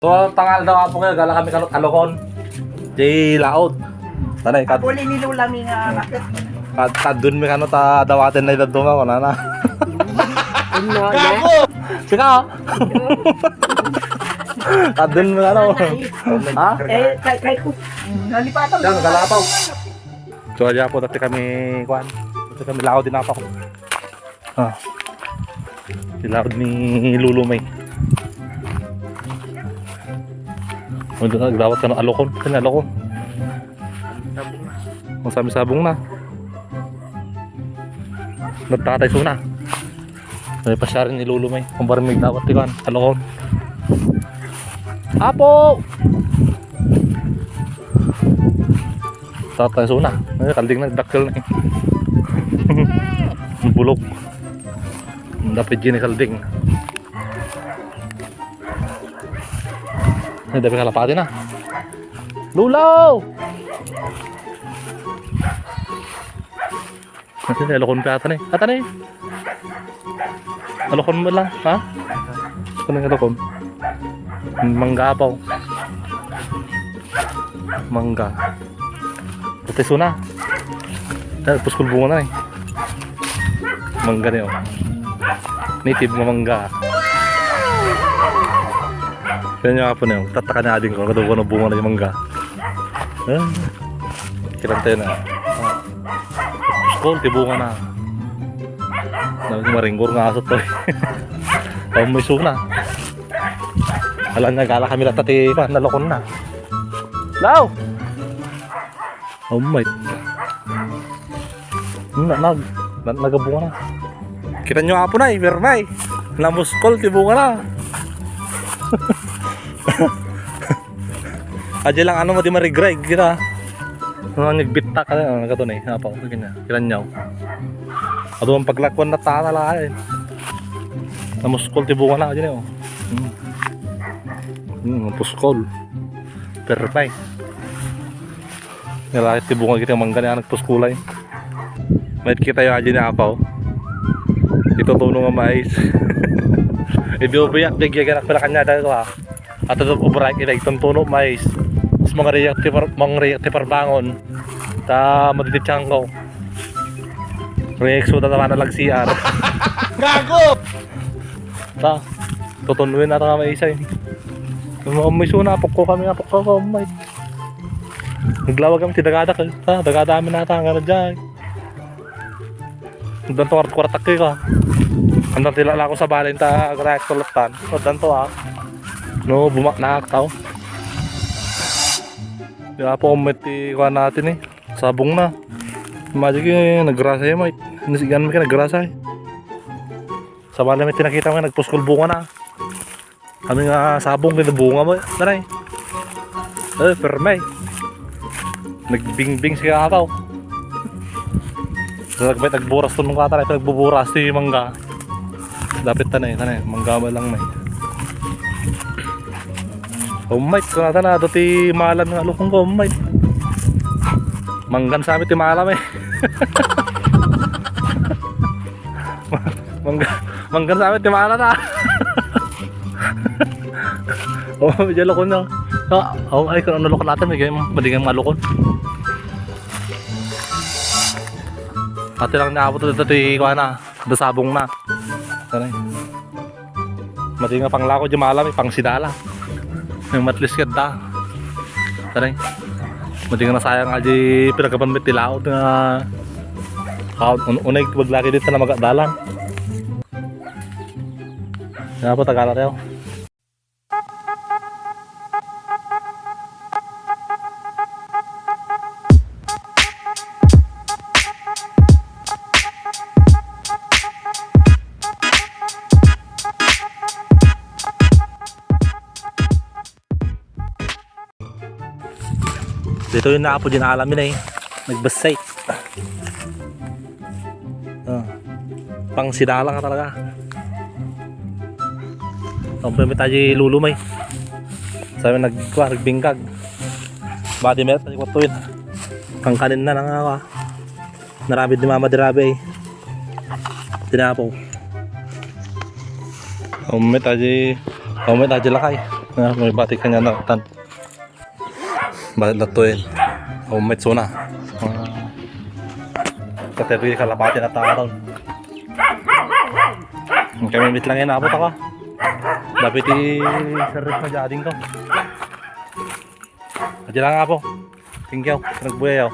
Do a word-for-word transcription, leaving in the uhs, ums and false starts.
So, tangal daw, Apo, kayo, gala kami kano Caloocan. Di laod. Tanay, kad-, Uli ni Lola mi nga anak. Kad-, kadun mi kano ta dawaten na idaduma ko, nana. Ano na? Sika, oh. Kadun mi kano. Ha? Eh, kay, kay ko. Nalipatan. Yan, gala, Apo. So, aja po, dati kami, kuan. Dati kami laod din, Apo. Ah. Ilaod ni Lolo May. Ano na, nagdawat ka ng Caloocan? Saan Caloocan? Ang sami sabong na. Nagtatay suna. Ay, pasyarin ni Lolo May. Kung parang may dawat, di ba? Caloocan. Apo! Tatay suna. Ay, kalding na, dakkel na eh. Bulog. Dapat gini kalding. Ay, dapat kalapati na. Lulaw! Ate, Caloocan pa ata ni. Ata ni. Caloocan mo lang, ha? Ito na Caloocan. Mangga pa, oh. Mangga. Ito suna. Ay, puskol bunga na eh. Mangga niyo. Native nga mangga. Kaya niya po niyo. Tataka niya ading ko. Kadugo na bunga na yung mangga. Ah. Kirang tayo na. Ah. Puskol, ti bunga na. Na, maringgor nga aso to eh. Ang may suna. Alam na, gala kami latta ti, pa, Caloocan na. Lao! Oh my. Na, nag, na, nagabunga na. Kita nyo, Apo, na eh, pirmi. Namuskol, ti bunga na. Aja lang, ano mo, di marigreg, kita. Ano, nagbitak, ano, nagkato na eh. Apo, ganyan. Kita nyo. Ato ang paglakuan na tana lang, eh. Namuskol, ti bunga na, aja na, oh. Hmm. Hmm, puskol. Pirmi. Nilakit ti bunga iti mangga ni anak puskulay. Mayat kita yung aji ni Apaw. Ito tuno nga mais. Idu biyak, biyak, biyak, pala kanya dahil ko, ha. At ito, ubray, ito, itong tuno mais. Tapos mga react, ti par-, mga react, ti parbangon. Ta, madiditsang ko. React, so, tatawa na lang C R. Gago! Ta, tutunwin na ta nga maisay. Yung mga umiso na, apok ko kami, apok ko, ko, umay. Naglawag kami ti dagadak, eh. Ah, dagada amin nata, hanggang na dyan. Danto, kwartak kayo ka. Andang tila lako sa balay, ta, agrayak tulatan. So, danto, ah. No, bumak na tao. Di ba po, umit ti kuha natin, eh. Sabong na. Imagine kayo, nagrasa yun, mate. Nisigan mo kayo, nagrasa, eh. Sa balay, may tinakita mo, nagpuskol bunga na. Kami nga sabong, kaya bunga mo. Taray. Eh, perme. Nagbingbing si Kakaw. Nagbay, nagburas to nung kataray, nagbuburas ti mangga. Dapit tanay, tanay. Mangga ba lang may. Oh my, kunata na, ito ti malan nga lukong ko, oh my. Manggan sa amin ti malam eh. Mangga, manggan sa amin, timana na. Oh, medyo lukon na. Ah, oh, ay, kung ano lukon natin, may ganyan, mali nga malukon. Pati lang niya abot dito, ito, ikuha na. Dasabong na. Tara, eh. Mati nga panglako, di maalam, eh, pang sidala. Yung matlis ka da. Taray. Madi nga nasayang nga di pinagapan met ti laod nga, ah, un-, unay baglaki dito na magadalan. Kaya po, Tagalog tayo. Dito yung naapo din alamin eh. Nagbasay. Oh. Pang sidala nga talaga. Ang pamit aja lulumay. Sabi nagkuha, nagbingkag. Badi meron tayo kwatuin. Pang kanin na lang ako. Narabid ni Mama Dirabe eh. Tinapo. Umit aja, umit aja lakay. Ah, may bati kanya na tan. Balik na to eh. Oh, may tsuna. Ah. Katebi kalapati na taon. Kami mit lang yan, abot ako. Dapat i-service mo dyan ko. Adi lang, apo. Thank you. Nagbuyaw.